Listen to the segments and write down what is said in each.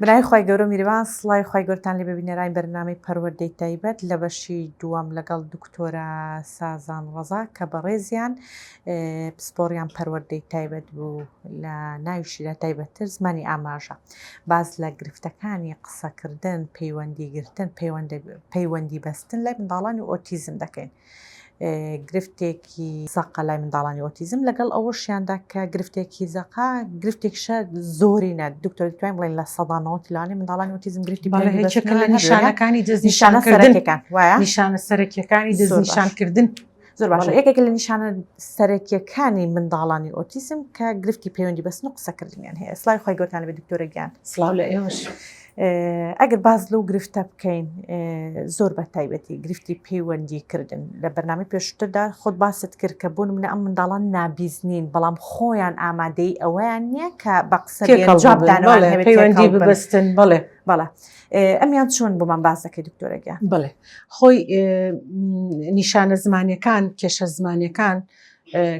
بەناوی خوای گەورە میرەبان سڵاوی خوای گەورەتان لێ بێ بینەرانی بەرنامەی پەروەردەی تایبەت لە بەشی دووەم لەگەڵ دکتۆرە سازان ڕەزا کە بەڕێزیان پسپۆڕیان پەروەردەی تایبەت بوو لە ناویشیدا تایبەتتر زمانی ئاماژە باس لە گرفتەکانی قسەکردن پەیوەندی گرتن پەیوەندی بەستن لای منداڵانی ئۆتیزم دەکەین. گرفتێکی زەقە لای منداڵانی ئۆتیزم لەگەڵ ئەوەشیاندا کە گرفتێکی زەقە گرفتێکشە زۆرینە دکتۆر توانین بڵێن 90% لانی منداڵانی ئۆتیزم گرفتی لە نیشانەکانی دەستنیشانکردن وایە نیشانە سەرەکیەکانی دەستنیشانکردن زۆر باشە یەکێک لە نیشانە سەرەکیەکانی منداڵانی ئۆتیزم کە گرفتی پەیوەندی بەستن و قسەکردنیان هەیە سڵاوی خوای گەورەتان لێ دکتۆرە گیان سڵاو لە ئێوەش. ئەگەر باس لەو گرفتە بکەین زۆر بە تایبەتی گرفتی پەیوەندی کردن لە بەرنامەی پێشتردا خۆت باست کرد کە بۆ منە ئەم منداڵان نابیست نین بەڵام خۆیان ئامادەی ئەوەیان نییە کە بە قسە پەیوەندی ببەستن بەڵێ بەڵێ ئەمیان چۆن بۆمان باس دەکەی دکتۆرە گیان بڵێ خۆی نیشانە زمانەکان کێشە زمانەکان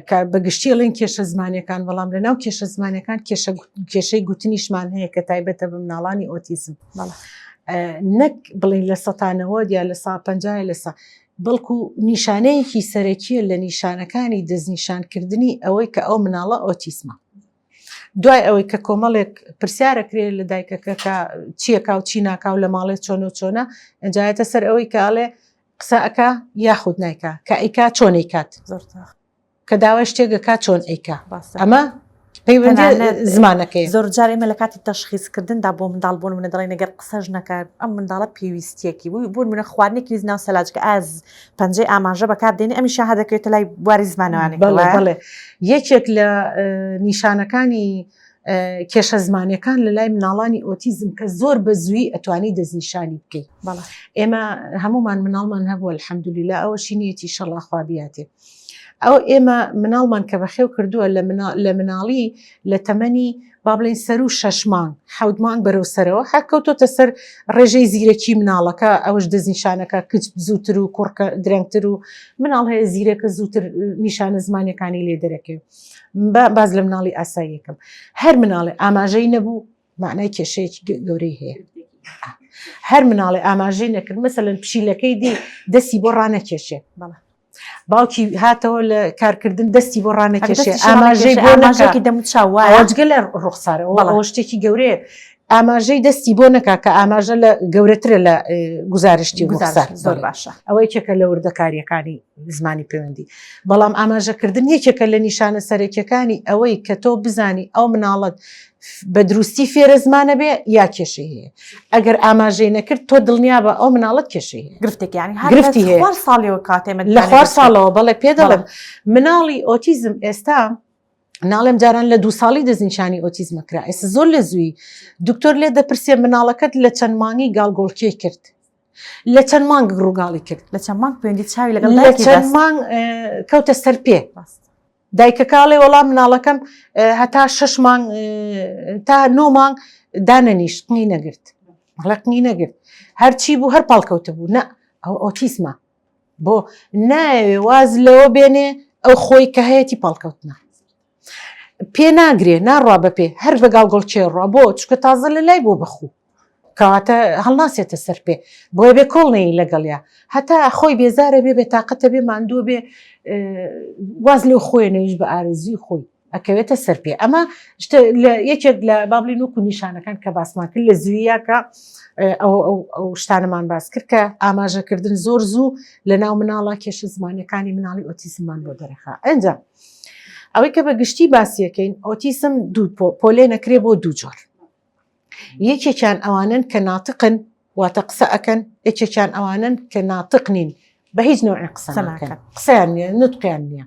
کە بە گشتی ئەڵێن کێشە زمانەکان بەڵام لە ناو کێشە زمانەکان کێشە کێشەی گوتنیشمان هەیە کە تایبەتە بە مناڵانی ئۆتیزم نەک بڵین لە سەتانەوە یا لە سا پ لە سا بەڵکو نیشانەیەکی سەرەکیە لە نیشانەکانی دەستنیشانکردنی ئەوەی کە ئەو مناڵە ئۆتیسمە دوای ئەوەی کە کۆمەڵێک پرسیارەکرێ لە دایکەکە کە چیەکا و چی ناکا و لە ماڵێ چۆن و چۆنە ئەجایەتە سەر ئەوەی کە ئەڵێ قسە ئەکا یاخود نایکا کە ئەیکا چۆن ئەیکات کە داوای شتێک ئەکا چۆن ئەیکا ئەمە پەیوەندی زمانەکەی زۆر جار ئێمە لە کاتی تەشخیصکردندا بۆ منداڵ بۆ منە دەڵێن ئەگەر قسەش نەکات ئەم منداڵە پێویستیەکی بوو بۆ منە خواردنێکی ویست ناو سەلاجکە ئاز پەنجەی ئاماژە بەکار دێنێ ئەمیشە هەردەکەوێتە لای بواری زمانەوانی بەڵێ بەڵێ یەکێک لە نیشانەکانی کێشە زمانەکان لە لای مناڵانی ئۆتیزم کە زۆر بە زووی ئەتوانی دەستنیشانی بکەی ئێمە هەمومان مناڵمان هەبووە الحەمدللا ئەوەشی نیەتی شەڵا خوا بیاتێ ئەو ئێمە مناڵمان کە بەخێو کردووە لە مناڵی لە تەمەنی با بڵێین سەروو شەش مانگ حەوت مانگ بەرەو سەرەوە هەر کەوتۆتە سەر ڕێژەی زیرەکی مناڵەکە ئەوش دەستنیشانەکە کچ زووتر و کوڕکە درەنگتر و مناڵ هەیە زیرەکە زووتر نیشانە زمانەکانی لێ دەرەکەوێ باز لە مناڵی ئاساییەکەم هەر مناڵێ ئاماژەی نەبوو معنای کێشەیەکی گەورەی هەیە هەر مناڵێ ئاماژەی نەکرد مەسەلەن پشیلەکەی دی دەستی بۆ ڕانەکێشێ بەڵێ باوکی هاتەوە لە کارکردن دەستی بۆ ڕانەکێشێ ئاماژەی بۆ ئاماژێکی دەموچاو وایە جگە لە ڕوخسارەوە ئەوە شتێکی گەورەیە ئاماژەی دەستی بۆ نەکا کە ئاماژە لە گەورەترە لە گوزارشتی گوزار زۆر باشە ئەوە یەکێکە لە وردەکاریەکانی زمانی پەیوەندی بەڵام ئاماژەکردن یەکێکە لە نیشانە سەرەکیەکانی ئەوەی کە تۆ بزانی ئەو مناڵت بە دروستی فێرە زمانە بێ یا کێشەی هەیە ئەگەر ئاماژەی نەکرد تۆ دڵنیا بە ئەو مناڵت کێشەی هەیە گرفتێک یانی هەر گرفتی هەیە خوار ساڵیەوە کاتێ لە خوار ساڵەوە بەڵێ پێ دەڵێم مناڵی ئۆتیزم ئێستا ناڵێم جاران لە دوو ساڵی دەستنیشانی ئۆتیزمە کرا ئێستا زۆر لە زووی دکتۆر لێ دەپرسێ مناڵەکەت لە چەند مانگی گاڵگۆڵکێی کرد لە چەند مانگ ڕووگاڵی کرد لە چەند مانگ پەیوەندی چاوی لەگەڵ لە چەند مانگ کەوتە سەر پێ دایکەکە ئەڵێ وەڵا مناڵەکەم هەتا شش مانگ تا نۆ مانگ دانەنیشت قنی نەگرت بەڵێ قنی نەگرت هەرچی بوو هەر پاڵکەوتە بوو نە ئەو ئۆتیسمە بۆ نایەوێ واز لەوە بێنێ ئەو خۆی کە هەیەی پاڵکەوتنە پێ ناگرێ ناڕوا بە پێ هەر بە گاڵگۆڵ چێ ڕوا بۆ چکە تازە لە لای بۆ بەخوو کەواتە هەڵناسێتە سەر پێ بۆیە بێ کۆڵ نەیی لەگەڵیا هەتا خۆی بێزارە بێ بێ تاقەتە بێ ماندووە بێ واز لەو خۆی نەویش بە ئارەزووی خۆی ئەکەوێتە سەر پێ ئەمە شتە لە یەکێک لە بابلین وەکو نیشانەکان کە باسمان کرد لە زوویە کە ئەو ئەو ئەو شتانەمان باس کرد کە ئاماژەکردن زۆر زوو لە ناو مناڵە کێشە زمانەکانی مناڵی ئۆتیزممان بۆ دەرەخا ئەنجا ئەوەی کە بە گشتی باسیەکەین ئۆتیسم دوو پۆلێ نەکرێ بۆ دوو جۆر یەکێکیان ئەوانەن کە ناتقن واتە قسە ئەکەن یەکێکیان ئەوانەن کە ناتق نین بە هیچ نوعێ قسە ناکەن قسەیان نییە نوتقیان نییە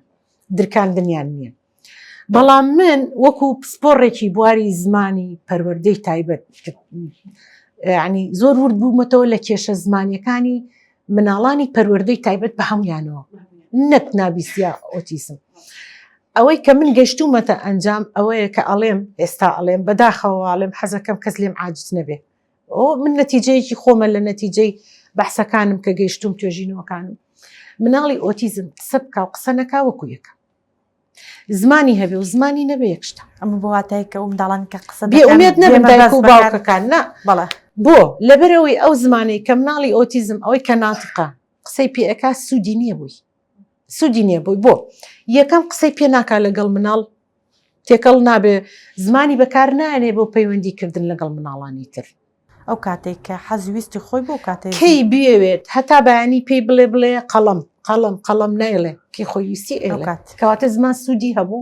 درکاندنیان نییە بەڵام من وەکو پسپۆڕێکی بواری زمانی پەروەردەی تایبەت ینی زۆر ورد بوومەتەوە لە کێشە زمانیەکانی مناڵانی پەروەردەی تایبەت بە هەمویانەوە نەک نابیستیا ئۆتیسم ئەوەی کە من گەشتومەتە ئەنجام ئەوەیە کە ئەڵێم ئێستا ئەڵێم بەداخەوە ئەڵێم حەزەکەم کەس لێم عاجز نەبێ ئەو من نەتیجەیەکی خۆمە لە نەتیجەی بەحسەکانم کە گەیشتوم توێژینەوەکانم مناڵی ئۆتیزم قسە بکا و قسە نەکا وەکو یەکە. زمانی هەبێ و زمانی نەبێ یەک شتە. ئەمە بۆ واتای کە ئەو منداڵان کە قسە بێ دەکەن ئومێد نەبن بێ دایک مەبەست و بەکار باوکەکان نا بەڵێ. بۆ؟ لەبەرئەوەی ئەو زمانەی کە مناڵی ئۆتیزم ئەوەی کە ناتقە قسەی پێ ئەکا سوودی نییە بۆی سوودی نییە بۆی بۆ؟ یەکەم قسەی پێ ناکا لەگەڵ مناڵ تێکەڵ نابێ زمانی بەکار نایەنێ بۆ پەیوەندی کردن لەگەڵ مناڵانی تر. ئەو کاتەی کە حەز ویستی خۆی بۆ کاتەی کەی بیەوێت هەتا بەیانی پێی بڵێ بڵێ قەڵەم قەڵەم قەڵەم نایڵێ کەی خۆی ویستی ئەیڵێ کەواتە زمان سوودی هەبوو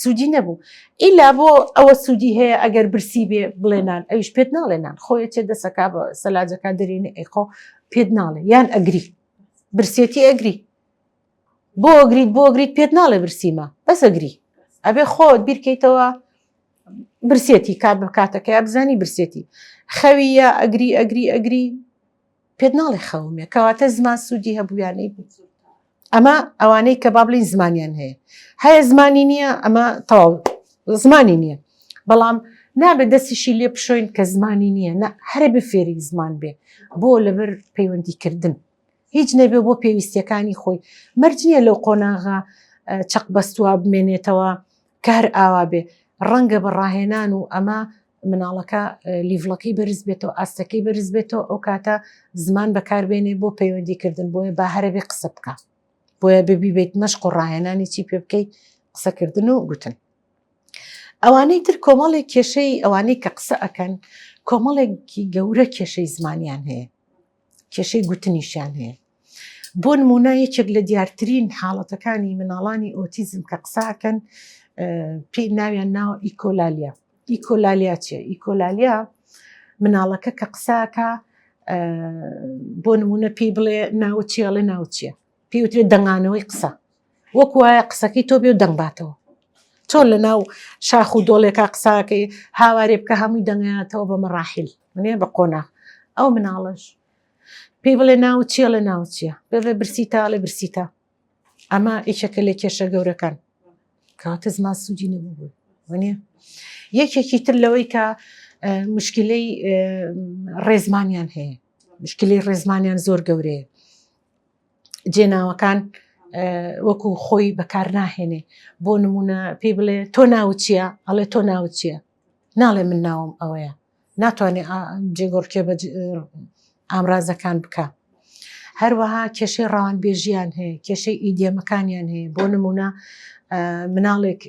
سوودی نەبوو ئیلا بۆ ئەوە سوودی هەیە ئەگەر برسی بێ بڵێ نان ئەویش پێت ناڵێ نان خۆی چێ دەسەکا بە سەلاجەکە دەرێنێ ئەیخۆ پێت ناڵێ یان ئەگری برسێتی ئەگری بۆ ئەگریت بۆ ئەگریت پێت ناڵێ برسیمە بەس ئەگری ئەبێ خۆت بیرکەیتەوە برسێتی کات بە کاتەکەی بزانی برسێتی خەویە ئەگری ئەگری ئەگری پێت ناڵێ خەومێ کەواتە زمان سوودی هەبوویانەی بوو ئەمە ئەوانەی کە با بڵین زمانیان هەیە هەیە زمانی نییە ئەمە تەواو زمانی نییە بەڵام نابێت دەستیشی لێ بشۆین کە زمانی نییە نە هەرە بفێری زمان بێ بۆ لەبەر پەیوەندیکردن هیچ نەبێ بۆ پێویستیەکانی خۆی مەرج نییە لەو قۆناغە چەق بەستووە بمێنێتەوە کە هەر ئاوا بێ ڕەنگە بە ڕاهێنان و ئەمە مناڵەکە level ەکەی بەرز بێتەوە ئاستەکەی بەرز بێتەوە ئەو کاتە زمان بەکاربێنێ بۆ پەیوەندیکردن بۆیە با هەرەبێ قسە بکە بۆیە ببی بیت مەشق و ڕاهێنانی چی پێ بکەیت قسەکردن و گوتن ئەوانەی تر کۆمەڵێک کێشەی ئەوانەی کە قسە ئەکەن کۆمەڵێکی گەورە کێشەی زمانیان هەیە کێشەی گوتنیشیان هەیە. بۆ نمونە یەکێک لە دیارترین حاڵەتەکانی مناڵانی ئۆتیزم کە قساکەن پێی ناویان ناوە echolalia. echolalia چیە؟ echolalia مناڵەکە کە قساکە بۆ نمونە پێی بڵێ ناوە چیڵێ ناوە چیە پێی وترێت دەنگانەوەی قسە وەکو وایە قسەکەی تۆ بێ و دەنگ باتەوە چۆن لە ناو شاخ و دۆڵێکا قساکەی هاوارێ بکە هەمووی دەنگاتەوە بە مەڕاحیل منێ بە قۆناغ ئەو مناڵەش پێی بڵێ ناو چیە لە ناو چییە بێ برسی تاڵێ برسیتە ئەمە یەکێکە لە کێشە گەورەکان کاتە زمان سوودی نەبوو بوو وەنیە یەکێکی تر لەوەی کە مشکلەی ڕێزمانیان هەیە مشکلی ڕێزمانیان زۆر گەورەیە جێناوەکان وەکو خۆی بەکار ناهێنێ بۆ نمونە پێی بڵێ تۆ ناوت چییە ئەڵێ تۆ ناوت چییە ناڵێ من ناوم ئەوەیە ناتوانێت جێگۆڕکێ بە ئامرازەکان بکە هەروەها کێشەی ڕەوانبێژیان هەیە کێشەی idiom ەکانیان هەیە بۆ نمونە مناڵێک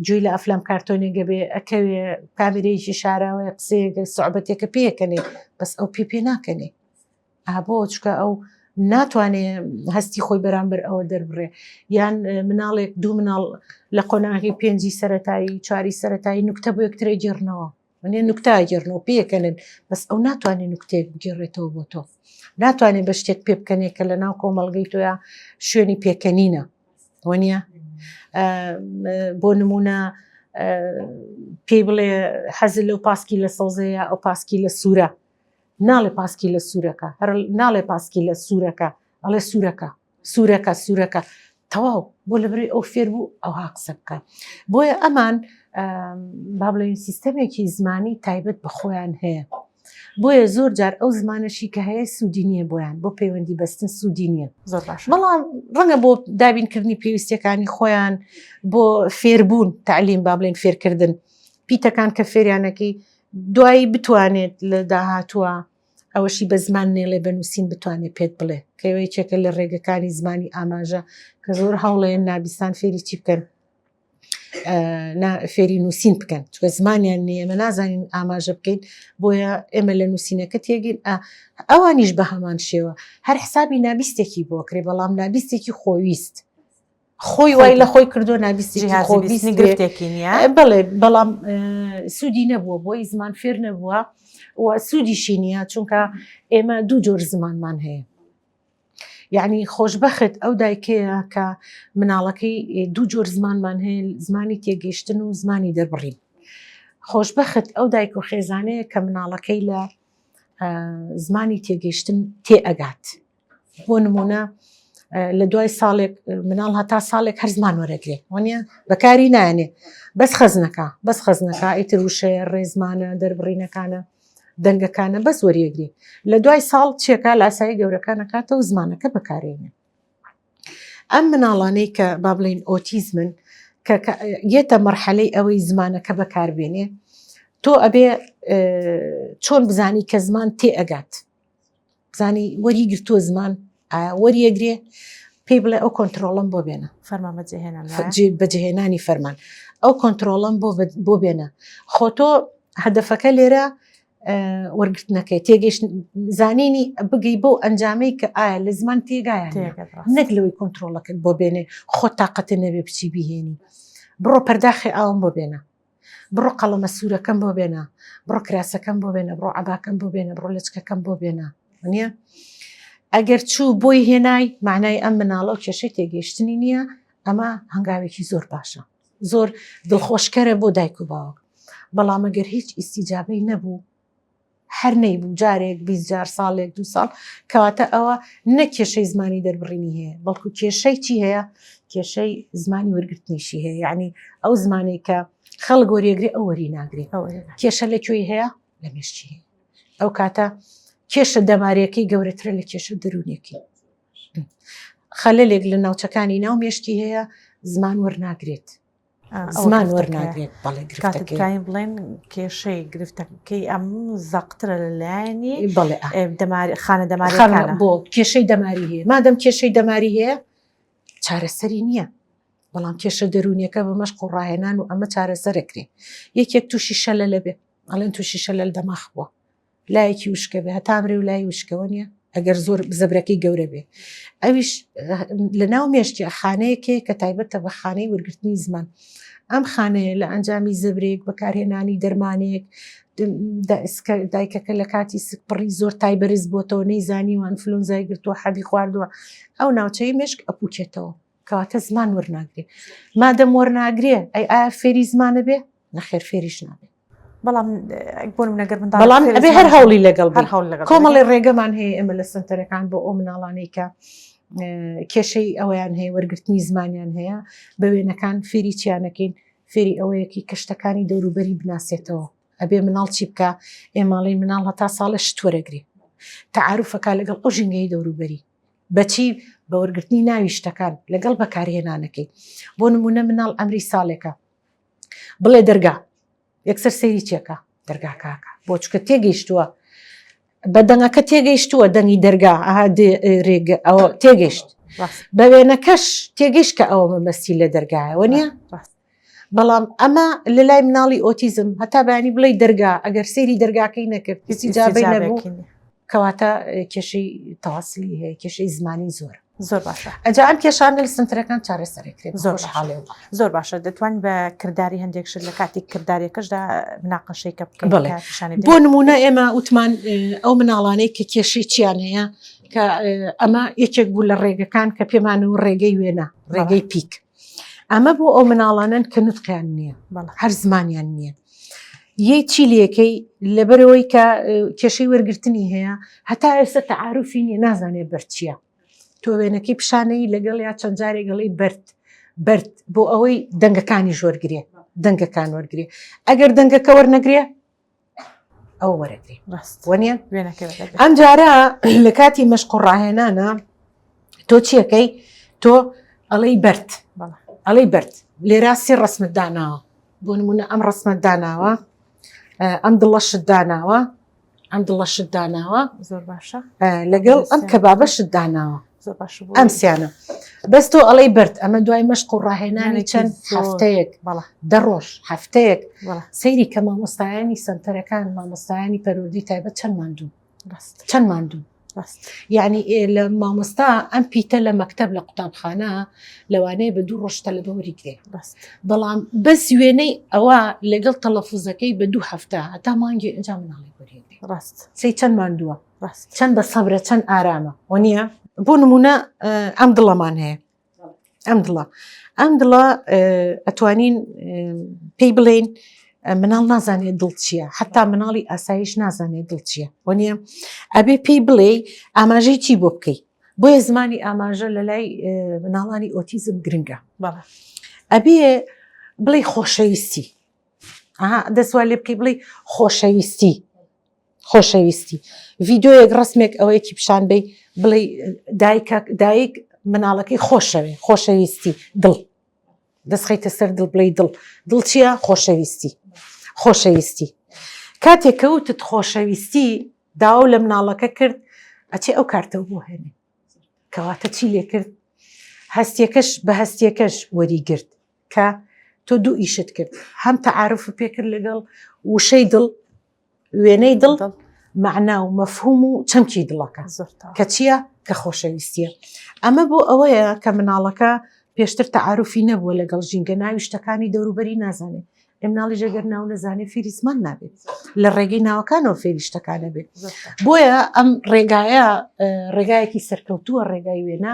گوێی لە ئەفلام کارتۆنێک گەبێ ئەکەوێ کامێرەیەکی شاراوەیە قسەیەکە سوعبەتێکە پێکەنێ بەس ئەو پێ پێ ناکەنێ بۆ چکە ئەو ناتوانێ هەستی خۆی بەرامبەر ئەوە دەربڕێ یان مناڵێک دوو مناڵ لە قۆناغی پێنجی سەتایی چواری سەتایی نوکتە بۆ یەکترە گێڕنەوە منێ نوکتا گێڕنەوە پێکەنن بەس ئەو ناتوانێت نوکتێک بگێڕێتەوە بۆ تۆ ناتوانێت بە شتێک پێ بکەنێت کە لە ناو کۆمەڵگەی تۆیا شوێنی پێکەنینە وەنیە بۆ نمونە پێی بڵێ حەزل لەو پاسکی لە سەوزەیە ئەو پاسکی لە سوورە ناڵێ پاسکی لە سوورەکە هەر ناڵێ پاسکی لە سوورەکە ئەڵێ سوورەکە سوورەکە سوورەکە تەواو بۆ لەبەری ئەو فێر بوو ئەوها قسە بکە بۆیە ئەمان با بڵێین سیستەمێکی زمانی تایبەت بە خۆیان هەیە بۆیە زۆر جار ئەو زمانەشی کە هەیە سوودی نییە بۆیان بۆ پەیوەندی بەستن سوودی نییە زۆر باش بەڵام ڕەنگە بۆ دابینکردنی پێویستیەکانی خۆیان بۆ فێربوون تعلیم با بڵێن فێرکردن پیتەکان کە فێریانەکەی دوایی بتوانێت لە داهاتووە ئەوەشی بە زمان نێڵێ بە نووسین بتوانێت پێت بڵێ کەوە یەکێکە لە ڕێگەکانی زمانی ئاماژە کە زۆر هەوڵێن نابیستان فێری چی بکەن فێری نووسین بکەن چکە زمانیان نییە ئێمە نازانین ئاماژە بکەین بۆیە ئێمە لە نووسینەکە تێگەین ئەوانیش بە هەمان شێوە هەر حسابی نابیستێکی بۆ کرێ بەڵام نابیستێکی خۆویست خۆی وای لە خۆی کردو نابیستی خۆبیستنی گرفتێکی نییە بەڵێ بەڵام سوودی نەبووە بۆی زمان فێر نەبووە و سوودیشی نییە چونکە ئێمە دوو جۆر زمانمان هەیە یعنی خۆشببخت ئەو دایکەیە کە مناڵەکەی دوو جۆر زمانمان هەیە زمانی تێگەیشتن و زمانی دەربڕین خۆشببخت ئەو دایک و خێزانەیە کە مناڵەکەی لە زمانی تێگەیشتن تێ ئەگات بۆ نمونە لە دوای ساڵێک مناڵ هەتا ساڵێک هەر زمان وەرەگرێ وانە بەکاری نایەنێ بەس خەزنەکە بەس خەزنەکە ئیتر وشەیە ڕێزمانە دەربڕینەکانە دەنگەکانە بەس وەریەگری لە دوای ساڵ چێکا لاسایی گەورەکانەکاتەوە زمانەکە بەکارێنێ ئەم مناڵانەی کە با بڵین ئۆتیزمن کە یەتە مەرحەلەی ئەوەی زمانەکە بەکاربێنێ تۆ ئەبێ چۆن بزانی کە زمان تێ ئەگات بزانی وەری گرتووە زمان ئایا وەریەگرێ پێی بڵێ ئەو کۆنتترۆڵم بۆ بێنە فەرمان بەجێهێنان بەجێهێنانی فەرمان ئەو کۆنتترۆڵم بۆ بۆ بێنە خۆ تۆ هەدەفەکە لێرە وەرگرتنەکەی تێگەیشت زانینی بگەی بۆ ئەنجامەی کە ئایا لە زمان تێگایان نەک لەوەی کۆنتترۆڵەکەت بۆ بێنێ خۆ تااقەتە نەبێ بچی بهێنی بڕۆ پەرداخی ئاوم بۆ بێنە بڕۆ قەڵەمە سوورەکەم بۆ بێنە بڕۆ کراسەکەم بۆ بێنە بڕۆ عباکەم بۆ بێنە بڕۆ لەچکەکەم بۆ بێنە نییە ئەگەر چوو بۆی هێنای معنای ئەم مناڵە و کێشەی تێگەیشتنی نییە ئەمە هەنگاوێکی زۆر باشە زۆر دڵخۆشکەرە بۆ دایک و باوک بەڵام ئەگەر هیچ ئیسیجابەی نەبوو هەر نەیبوو جارێک 20 جار ساڵێک دو ساڵ کەواتە ئەوە نە کێشەی زمانی دەربڕینی هەیە بەڵکو کێشەی چی هەیە کێشەی زمانی وەرگرتنیشی هەیە یعنی ئەو زمانێک کە خەڵک وەریەگرێ ئەو وەری ناگرێ کێشە لە کوێی هەیە لە مێشکی هەیە ئەو کاتە کێشە دەمارەکەی گەورەترە لە کێشە دەروونیەکەی خەلەلێک لە ناوچەکانی ناو مێشکی هەیە زمان وەرناگرێت زمان وەرناگرێت بەڵێ گرفتەکەی بڵێن کێشەی گرفتەکەی ئەم زەقترە لە لایەنی بەڵێ دەماری خانە دەماری بۆ کێشەی دەماری هەیە مادەم کێشەی دەماری هەیە چارەسەری نییە بەڵام کێشە دەروونیەکە بە مەشق و ڕاهێنان و ئەمە چارەسەرەکرێ یەکێک تووشی شەلە لەبێ ئەڵێن تووشی شەلەل دەماخ بووە لایەکی وشکە بێ هەتا مرێ و لای وشکەوە نیە ئەگەر زۆر زەبرەکەی گەورە بێ ئەویش لە ناو مێشکی خانەیەکێ کە تایبەتە بە خانەی وەرگرتنی زمان ئەم خانەیە لە ئەنجامی زەبرێک بەکارهێنانی دەرمانێک دایکەکە لە کاتی سکپڕی زۆر تای بەرز بۆتەوە نەیزانی و ئەنفلۆنزای گرتووە حەبی خواردووە ئەو ناوچەی مێشک ئەپوکێتەوە کەواتە زمان وەرناگرێ مادەم وەرناگرێ ئەی ئایا فێری زمانە بێ نەخێر فێریش نابێ بەڵام بۆ نمونە گەر منداڵ بەڵام ئەبێ هەر هەوڵی لەگەڵ هەر هەوڵ لەگەڵ کۆمەڵی ڕێگەمان هەیە ئێمە لە سنتەرەکان بۆ ئەو مناڵانەی کە کێشەی ئەوەیان هەیە وەرگرتنی زمانیان هەیە بە وێنەکان فێری چیانەکەین فێری ئەوەیەکی کەشتەکانی دەوروبەری بناسێتەوە ئەبێ مناڵ چی بکە ئێماڵی مناڵ هەتا ساڵە شت وەرەگرێ تەعاروفەکە لەگەڵ ئەو ژینگەی دەوروبەری بەچی بە وەرگرتنی ناوی شتەکان لەگەڵ بەکارهێنانەکەی بۆ نمونە مناڵ ئەمری ساڵێکە بڵێ دەرگا یەکسەر سەیری چێکە دەرگاکەکە بۆ چکە تێگەیشتووە بە دەنگەکە تێگەیشتووە دەنگی دەرگا رێگە ئەوە تێگەشت بە وێنەکەش تێگەیشت کە ئەوە مەبەستی لە دەرگایەوە نییە بەڵام ئەمە لە لای مناڵی ئۆتیزم هەتا بەیانی بڵێ دەرگا ئەگەر سەیری دەرگاکەی نەکرد هیچ جابەی نەبوو کەواتە کێشەی تەواسلی هەیە کێشەی زمانی زۆر زۆر باشە ئەجا ئەم کێشانە لە سنتەرەکان چارەسەرەکرێت زۆر حاڵێ زۆر باشە دەتوان بە کردداری هەندێک شت لە کاتی کردارەکەشدا مناقەشەی کە بکەین بەڵێ بۆ نمونە ئێمە وتمان ئەو مناڵانەی کە کێشەی چیان هەیە کە ئەمە یەکێک بوو لە ڕێگەکان کە پێمان و ڕێگەی وێنە ڕێگەی پیک ئەمە بۆ ئەو مناڵانەن کە نوتقیان نییە هەر زمانیان نییە یەی چی لەکەی لەبەرەوەی کە کێشەی وەرگرتنی هەیە هەتا ئێستا تەعاروفی نیە نازانێ بەرچیە تۆ وێنەکەی پیشانەی لەگەڵ یا چەند جارێک گەڵی بەرد بەرد بۆ ئەوەی دەنگەکانی ژۆرگرێ دەنگەکان وەرگێ ئەگەر دەنگەکە وەرنەگرێ ئەوە وەرەگرێ وەنیە ئەم جارە لە کاتی مەشق و ڕاهێنانە تۆ چیەکەی تۆ ئەڵەی بەرد ئەڵەی بەرد لێرا سێ ڕسمت داناوە بۆ نمونە ئەم ڕسمت داناوە ئەم دڵەشت داناوە ئەم دڵەشت داناوە زۆر باشە لەگەڵ ئەم کەبابەشت داناوە زۆر باشە ئەم سیانە بەس تۆ ئەڵەی بەرد ئەمە دوای مەشق و ڕاهێنانی چەند هەفتەیەک دە ڕۆژ هەفتەیەک سەیری کە مامۆستایانی سنتەرەکان مامۆستایانی پەروەردەی تایبەت چەند ماندوو چەند ماندوو یعنی لە مامۆستا ئەم پیتە لە مەکتب لە قوتابخانە لەوانەیە بە دوو ڕۆژ تەلەبە وەریگرێ بەڵام بەس وێنەی ئەوە لەگەڵ تەلەفوزەکەی بە دوو هەفتە هەتا مانگی ئەنجام مناڵی وەریگرێ ڕاست سەی چەند ماندووە ڕاست چەند بە سەبرە چەند ئارامە وەنیە بۆ نمونە ئەم دڵەمان هەیە ئەم دڵە ئەم دڵە ئەتوانین پێی بڵێین مناڵ نازانێت دڵ چییە حتا مناڵی ئاسایش نازانێت دڵ چییە وەنیە ئەبێ پێی بڵێ ئاماژەی چی بۆ بکەیت بۆیە زمانی ئاماژە لە لای مناڵانی ئۆتیزم گرنگە ئەبێ بڵێ خۆشەویستی دەسوا لێ بکەی بڵێ خۆشەویستی خۆشەویستی ڤیددیویەک ڕسمێک ئەوەیەکی پیشان بی بڵێ دایکە دایک مناڵەکەی خۆشەوێ خۆشەویستی دڵ. دەستخەیتە سەر دڵ بڵێی دڵ دڵ چییە خۆشەویستی خۆشەویستی کاتێک کەوتت خۆشەویستی داوا لە مناڵەکە کرد ئەچێ ئەو کارتەوە بۆ هێنێ کەواتە چی لێ کرد هەستیەکەش بە هەستیەکەش وەریگرت کە تۆ دوو ئیشت کرد هەم تەعارف پێکرد لەگەڵ وشەی دڵ وێنەی دڵ معنا و مەفهوم و چەمکی دڵەکە کە چییە کە خۆشەویستیە ئەمە بۆ ئەوەیە کە مناڵەکە پێشتر تەعاروفی نەبووە لەگەڵ ژینگە ناوی شتەکانی دەوروبەری نازانێت مناڵی ژەگەر ناو نەزانێ فێری زمان نابێت لە ڕێگەی ناوەکانەوە فێری شتەکانە بێت بۆیە ئەم ڕێگایە ڕێگایەکی سەرکەوتووە ڕێگای وێنە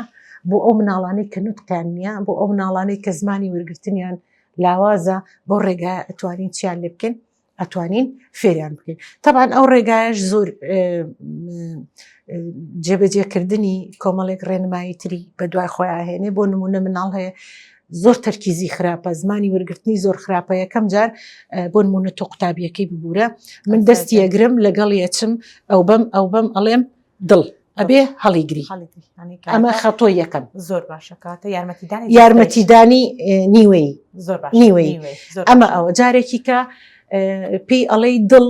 بۆ ئەو مناڵانەی کە نوتقیان نییە بۆ ئەو مناڵانەی کە زمانی وەرگرتنیان لاوازە بۆ ڕێگای ئەتوانین چیان لێ بکەین ئەتوانین فێریان بکەین تەبان ئەو ڕێگایش زۆر جێبەجێکردنی کۆمەڵێک ڕێنمایی تری بە دوای خۆیان هێنێ بۆ نمونە مناڵ هەیە زۆر تەرکیزی خراپە زمانی وەرگرتنی زۆر خراپە یەکەم جار بۆ نمونە تۆ قوتابیەکەی ببوورە من دەستی ئەگرم لەگەڵ یەچم ئەو بەم ئەو بەم ئەڵێم دڵ ئەبێ هەڵیگری ئەمە خەتۆ یەکەم زۆر باشە کاتە یارمەتیدانی یارمەتیدانی نیوەی زۆر نیوەی ئەمە ئەوە جارێکی کە پێی ئەڵێی دڵ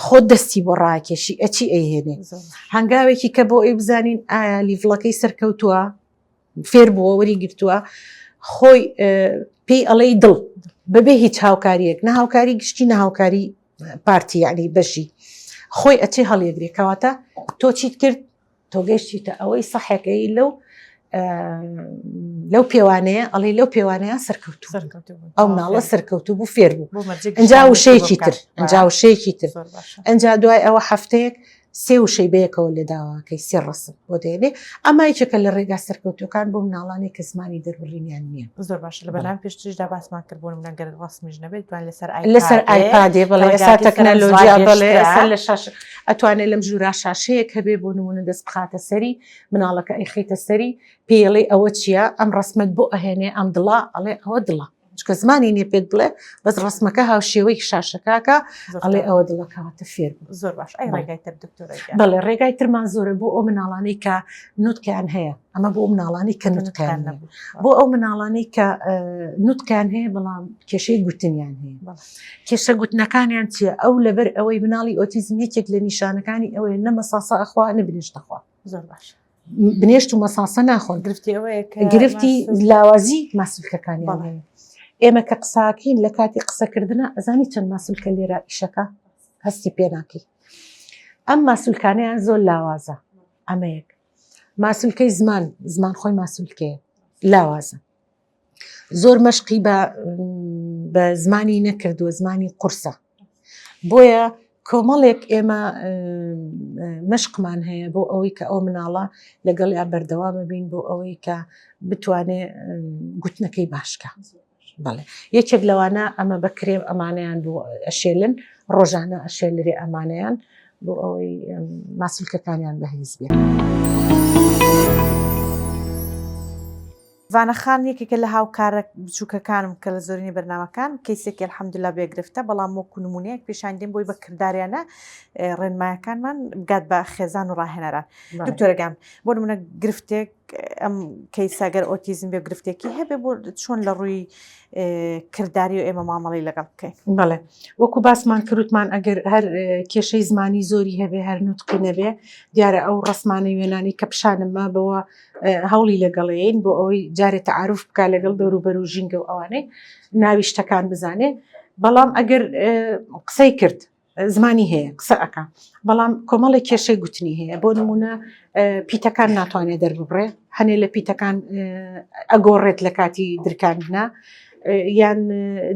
خۆت دەستی بۆ ڕاکێشی ئەچی ئەیهێنێ هەنگاوێکی کە بۆ ئەی بزانین ئایا level ەکەی سەرکەوتووە فێر بووە وەری گرتووە خۆی پێی ئەڵێی دڵ بەبێ هیچ هاوکاریەک نە هاوکاری گشتی نە هاوکاری پارتی یعنی بەشی خۆی ئەچێ هەڵیگرێ کەواتە تۆ چیت کرد تۆ گەشتیتە ئەوەی سەحەکەی لەو لەو پێوانەیە ئەڵی لەو پێوانەیە سەرکەوتو ئەو مناڵە سەرکەوتو بوو فێر بوو ئەجا وشەیەکی تر ئەجا وشەیەکی تر ئەجا دوای ئەوە هەفتەیەک سێ وشەی بەیەکەوە لێداوەکەی سێ ڕسم بۆ دێنێ ئەمە یەکێکە لە ڕێگا سەرکەوتوەکان بۆ مناڵانی کە زمانی دەربڕینیان نییە. زۆر باشە لە بەرنامەی پێشتریشدا باسمان کرد بۆ نمونە گەر ڕەسمیش نەبێت توان لەسەر لەسەر ئایپادێ بەڵێ ئێستا تەکنەلۆژیا بەڵێ ئێستا لە شاش ئەتوانێت لەم ژوورا شاشەیەک هەبێ بۆ نمونە دەست بخاتە سەری مناڵەکە ئەیخەیتە سەری پێڵێ ئەوە چییە ئەم ڕسمت بۆ ئەهێنێ ئەم دڵە ئەڵێ ئەوە دڵە چکە زمانی نیە پێت بڵێ بەس ڕسمەکە هاوشێوەی شاشەکەکە ئەڵێ ئەوە دڵەکەواتە فێر بوو زۆر باش ئەی ڕێگای تر دکتۆرە بەڵێ ڕێگای ترمان زۆرە بۆ ئەو مناڵانەی کە نوتکیان هەیە ئەمە بۆ مناڵانی کە نوتکیان نەبوو بۆ ئەو مناڵانەی کە نوتکیان هەیە بەڵام کێشەی گوتنیان هەیە کێشە گوتنەکانیان چییە ئەو لەبەر ئەوەی مناڵی ئۆتیزم یەکێک لە نیشانەکانی ئەوەیە نە مەساسە ئەخوا نە بنێشتەخوا زۆر باش بنێشت و مەساسە ناخۆن گرفتی ئەوەیە کە گرفتی لاوازی ماسولکەکانیان هەیە ئێمە کە قساکەین لە کاتی قسەکردنە ئەزانی چەند ماسولکە لێرە ئیشەکە هەستی پێ ناکەی ئەم ماسولکانیان زۆر لاوازە ئەمەیەک ماسولکەی زمان زمان خۆی ماسولکەیە لاوازە زۆر مەشقی بە بە زمانی نەکردووە زمانی قورسە بۆیە کۆمەڵێک ئێمە مەشقمان هەیە بۆ ئەوەی کە ئەو مناڵە لەگەڵیا بەردەوامە بین بۆ ئەوەی کە بتوانێ گوتنەکەی باشکە بەڵێ یەکێک لەوانە ئەمە بە کرێم ئەمانەیان بۆ ئەشێلن ڕۆژانە ئەشێلرێ ئەمانەیان بۆ ئەوەی ماسولکەکانیان بەهێز بێت. ڤانە خان یەکێکە لە هاوکارە بچووکەکانم کە لە زۆرینەی بەرنامەکان کەیسێکی الحمدللە بێ گرفتە بەڵام وەکو نمونەیەک پیشان دێن بۆی بە کرداریانە ڕێنمایەکانمان بگات بە خێزان و ڕاهێنەران دکتۆرەگان بۆ نمونە گرفتێک ئەم کەیسە گەر ئۆتیزم بێ گرفتێکی هەبێ بۆ چۆن لە ڕووی کرداری و ئێمە مامەڵی لەگەڵ بکەین بەڵێ وەکو باسمان کردمان ئەگەر هەر کێشەی زمانی زۆری هەبێ هەر نوتقی نەبێ دیارە ئەو ڕسمانەی وێنانی کە پیشانم ما بەوە هەوڵی لەگەڵین بۆ ئەوەی جارێ تەعاروف بکا لەگەڵ دەوروبەر و ژینگە و ئەوانەی ناوی شتەکان بزانێ بەڵام ئەگەر قسەی کرد زمانی هەیە قسە ئەکا بەڵام کۆمەڵێک کێشەی گوتنی هەیە بۆ نمونە پیتەکان ناتوانێت دەرببڕێ هەنێ لە پیتەکان ئەگۆڕێت لە کاتی درکاندنا یان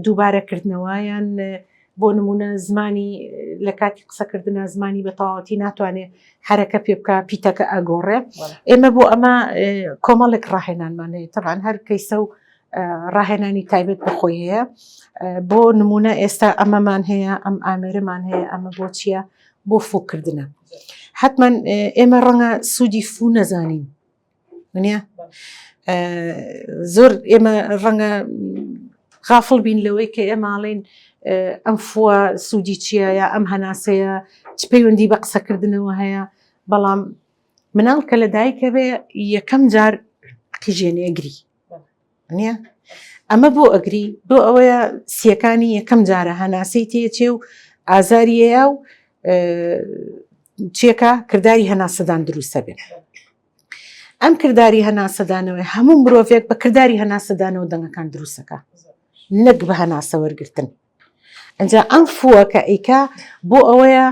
دووبارەکردنەوە یان بۆ نمونە زمانی لە کاتی قسەکردنا زمانی بە تەواوەتی ناتوانێت حرەکە پێ بکە پیتەکە ئەگۆڕێ ئێمە بۆ ئەمە کۆمەڵێک ڕاهێنانمان هەیە تەبان هەر کەیسە و ڕاهێنانی تایبەت بە خۆی هەیە بۆ نمونە ئێستا ئەمەمان هەیە ئەم ئامێرەمان هەیە ئەمە بۆ چییە بۆ فوکردنە حتمما ئێمە ڕەنگە سوودی فو نەزانین نیە زۆر ئێمە ڕەنگە غافڵ بین لەوەی کە ئێماڵین ئەم فووە سوودی چییە یا ئەم هەناسەیە چ پەیوەندی بە قسەکردنەوە هەیە بەڵام مناڵ کە لە دایکە بێ یەکەم جار قیژێنێگری نییە؟ ئەمە بۆ ئەگری بۆ ئەوەیە سیەکانی یەکەم جارە هەناسەی تێچێ و ئازاریەیە و چیەکە کرداری هەناسەدان دروستە بێت. ئەم کرداری هەناسەدانەوەی هەموو مرۆڤێک بە کرداری هەناسەدانەوە دەنگەکان دروستەکە نەک بە هەناسە وەرگتن ئەجا ئەم فووە کە ئەیکا بۆ ئەوەیە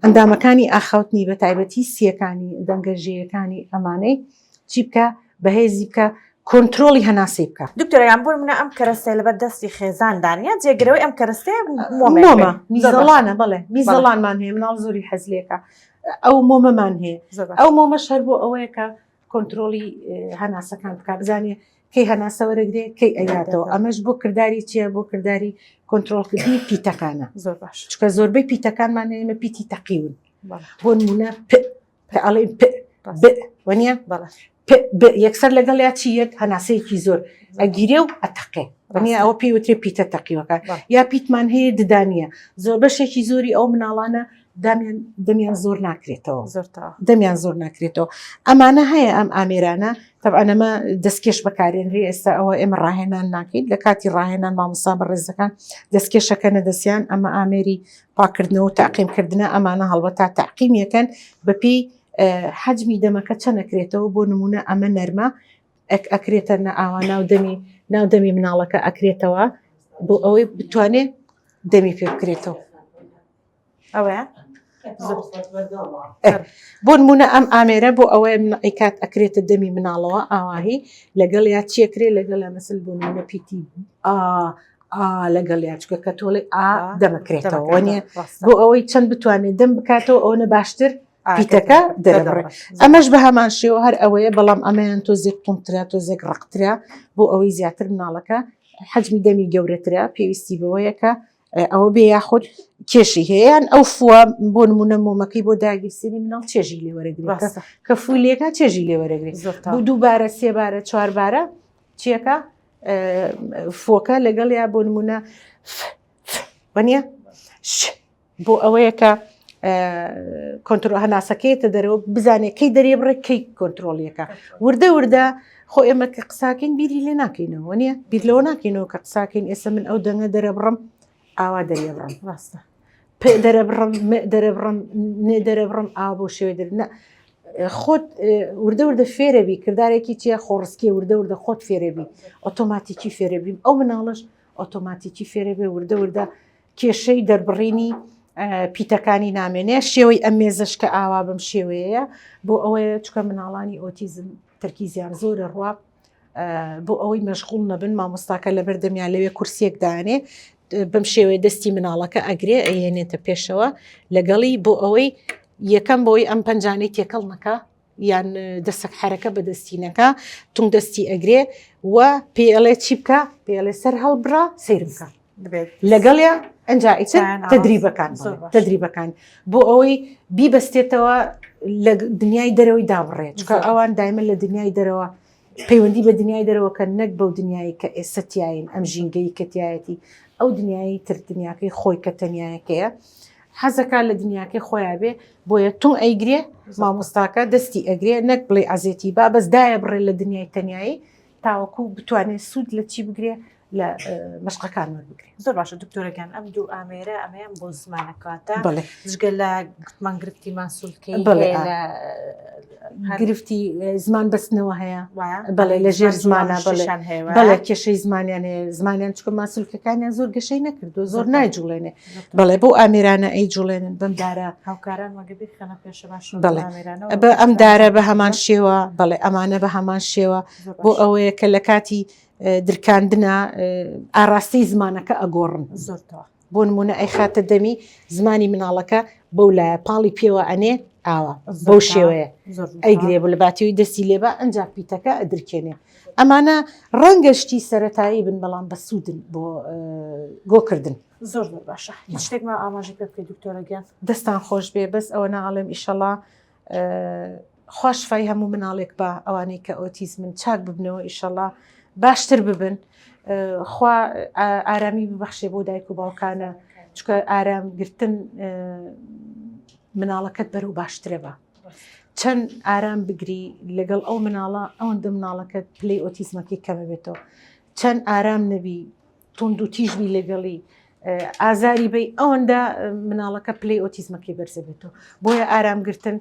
ئەندامەکانی ئاخاوتنی بە تایبەتی سیەکانی دەنگە ژێیەکانی ئەمانەی چی بکە بەهێزی بکە کۆنتترۆلی هەناسەی بکە. دکتۆرەگیان بۆ نمونە ئەم کەرەستەیە لەبەر دەستی خێزاندا نیە جێگرەوەی ئەم کەرەستەیە مۆمێک مۆمە میزەڵانە بەڵێ میزەڵانمان هەیە مناڵ زۆری حەزلێکە ئەو مۆمەمان هەیە ئەو مۆمەش هەر بۆ ئەوەیە کە کۆنتترۆلی هەناسەکان بکە بزانێ کەی هەناسە وەرەگرێ کەی ئەیاتەوە ئەمەش بۆ کرداری چییە بۆ کرداری کۆنتترۆلکردنی پیتەکانە زۆر باش چکە زۆربەی پیتەکانمان ئێمە پیتی تەقیون بۆ نمونە کە ئەڵێ پ ب وەنیە پ ب یەکسەر لەگەڵ یا چی یەک هەناسەیەکی زۆر ئەگیرێ و ئەتەقێ وەنیە ئەوە پێی وترێ پیتە تەقیوەکە یا پیتمان هەیە ددانیە زۆر بەشێکی زۆری ئەو مناڵانە دامیان دەمیان زۆر ناکرێتەوە دەمیان زۆر ناکرێتەوە ئەمانە هەیە ئەم ئامێرانە تەبعەن ئەمە دەستکێش بەکارێنرێ ئێستا ئەوە ئێمە ڕاهێنان ناکەین لە کاتی ڕاهێنان مامۆستا بەڕێزەکان دەستکێشەکەنە دەستیان ئەمە ئامێری پاکردنەوە و تەعقیمکردنە ئەمانە هەڵبەتا تەعقیم یەکەن بەپێی حەجمی دەمەکە چەند ئەکرێتەوە بۆ نمونە ئەمە نەرمە ئەکرێتە نە ئاوا ناو دەمی ناو دەمی مناڵەکە ئەکرێتەوە بۆ ئەوەی بتوانێت دەمی پێ بکرێتەوە ئەوەیە بۆ نمونە ئەم ئامێرە بۆ ئەوەیە ئەیکات ئەکرێتە دەمی مناڵەوە ئاواهی لەگەڵ یا چیەکرێ لەگەڵ مەسل بۆ نمونە پیتی ئا ئا لەگەڵ یا چکە کە تۆڵی ئا دەمەکرێتەوە وەنیە بۆ ئەوەی چەند بتوانێت دەم بکاتەوە ئەوەنە باشتر پیتەکە دەرەبڕێ ئەمەش بە هەمان شێوە هەر ئەوەیە بەڵام ئەمەیان تۆزێک قومترە تۆزێک ڕقترە بۆ ئەوەی زیاتر مناڵەکە حەجمی دەمی گەورەترە پێویستی بەوەیە کە ئەوە بێ یاخود کێشی هەیە یان ئەو فووە بۆ نمونە مۆمەکەی بۆ داگیرسێنی مناڵ چێژی لێوەرەگرێت کە فولێکە چێژی لێوەرەگرێت بۆ دووبارە سێبارە چواربارە چیەکە فۆکە لەگەڵ یا بۆ نمونە وەنیە بۆ ئەوەیە کە کۆنترۆل هەناسەکەیتە دەرەوە بزانێت کەی دەرێ بڕێ کەی کۆنتترۆلیەکە وردە وردە خۆ ئێمە کە قساکەین بیری لێ ناکەینەوە نیە بیر لەوە ناکەینەوە کە قساکەین ئێستا من ئەو دەنگە دەرەبڕم ئاوا دەرێبڕم ڕاستە پ دەرەبڕم م دەرەبڕم ن دەرەبڕم ئا بۆ شێوێ دەر نە خۆت وردە وردە فێرەبی کردارێکی چیە خۆڕسکێ وردە وردە خۆت فێرەبی ئۆتۆماتیکی فێرەبیم ئەو مناڵش ئۆتۆماتیکی فێرەبێ وردە وردە کێشەی دەربڕینی پیتەکانی نامێنێ شێوەی ئەم مێزەش کە ئاوا بەم شێوەیە بۆ ئەوەیە چکە مناڵانی ئۆتیزم تەرکیزیان زۆرە ڕوا بۆ ئەوەی مەشغوڵ نەبن مامۆستاکە لەبەر دەمیان لەوێ کورسیەک دانێ بەم شێوەیە دەستی مناڵەکە ئەگرێ ئەیێنێتە پێشەوە لەگەڵی بۆ ئەوەی یەکەم بۆی ئەم پەنجانەی تێکەڵ نەکا یان دەسەک حرەکە بە دەستی نەکا تونگ دەستی ئەگرێ و پێڵێ چی بکە پێڵێ سەر هەڵبڕە سەیر بکە لەگەڵیا ئەجا ئیتر تەدریبەکان تەدریبەکان بۆ ئەوەی بیبەستێتەوە لە دنیای دەرەوەی دابڕێت چکە ئەوان دایمە لە دنیای دەرەوە پەیوەندی بە دنیای دەرەوە کە نەک بەو دنیای کە ئێستا تیاین ئەم ژینگەی کە تایەتی ئەو دنیای تر دنیاکەی خۆی کە تەنیایەکەیە حەزەکە لە دنیاکەی خۆیان بێ بۆیە تون ئەیگرێ مامۆستاکە دەستی ئەگرێ نەک بڵێ ئەزێتی با بەس دایە بڕێ لە دنیای تەنیایی تاوەکو بتوانێت سوود لە چی بگرێ لە مەشقەکان وەربگرێت. زۆر باشە دکتۆرەگیان ئەم دوو ئامێرە ئەمەیان بۆ زمانەکاتە جگە لە گوتمان گرفتی ماسولکەی بەڵێ لە گرفتی زمان بەستنەوە هەیە بەڵێ لە ژێر زمانە بەڵێ بەڵێ کێشەی زمانیان هەیە زمانیان چکە ماسولکەکانیان زۆر گەشەی نەکردو زۆر نایجوڵێنێ بەڵێ بۆ ئامێرانە ئەی جوڵێنن بەم دارە هاوکاران مەگە بیخەنە پێشە باش بەڵێ بە ئەم دارە بە هەمان شێوە بەڵێ ئەمانە بە هەمان شێوە بۆ ئەوەیە کە لە کاتی درکاندنە ئاراستەی زمانەکە ئەگۆڕن زۆرتەوە بۆ نمونە ئەیخاتە دەمی زمانی مناڵەکە بەو لایە پاڵی پێوە ئەنێ ئاوا بەو شێوەیە ئەیگرێ بۆ لە باتیەوەی دەستی لێبا ئەنجا پیتەکە ئەدرکێنێ ئەمانە ڕەنگە شتی سەتایی بن بەڵام بە سوودن بۆ گۆکردن زۆر زۆر باشە هیچ شتێک ما ئاماژە پێ بکەیت دکتۆرە گیان دەستان خۆش بێ بەس ئەوە ناڵێم ئیشەڵا خوا شفای هەموو مناڵێک با ئەوانەی کە ئۆتیزمن چاک ببنەوە ئیشەڵا باشتر ببن خوا ئارامی ببەخشێ بۆ دایک و باوکانە چکە ئارام گرتن مناڵەکەت بەرەو باشترە بە چەند ئارام بگری لەگەڵ ئەو مناڵە ئەوەندە مناڵەکەت پلەی ئۆتیزمەکەی کەمە بێتەوە. چەند ئارام نەبی توند و تیژ بی لەگەڵی ئازاری بی ئەوەندە مناڵەکە پلەی ئۆتیزمەکەی بەرزەبێتەوە بۆیە ئارامگرتن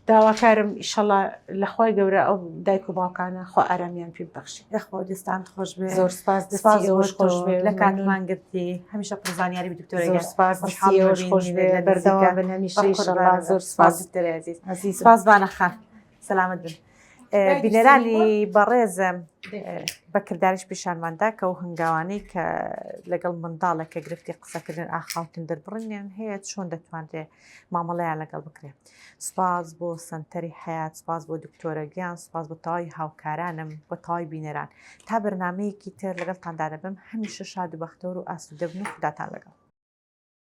داواکارم ئیشەڵا لە خوای گەورە ئەو دایک و باوکانە خوا ئارامیان پێ ببەخشێ. یاخوا دەستان خۆش بێ. زۆر سپاس دەستی ئێوەش خۆش بێ. لە کاتمان گرتی هەمیشە پڕ زانیاری بی دکتۆرە زۆر سپاس دەستی ئێوەش خۆش بێ بەردەوام بن هەمیشە ئیشەڵا زۆر سپاس دکتۆرە عەزیز. سپاس بانە خان سەلامەت بن. بینەرانی بەڕێزم بە کرداریش پیشانماندا کە ئەو هەنگاوانەی کە لەگەڵ منداڵێک کە گرفتی قسەکردن ئاخاوتن دەربڕینیان هەیە چۆن دەتوانرێ مامەڵەیان لەگەڵ بکرێت سپاس بۆ سەنتەری حەیات سپاس بۆ دکتۆرە گیان سپاس بۆ تەواوی هاوکارانم بۆ تەواوی بینەران تا بەرنمەیەکی تر لەگەڵتاندا دەبم هەمیشە شاد و بەختەوەر و ئاسوودە بن و خوداتان لەگەڵ.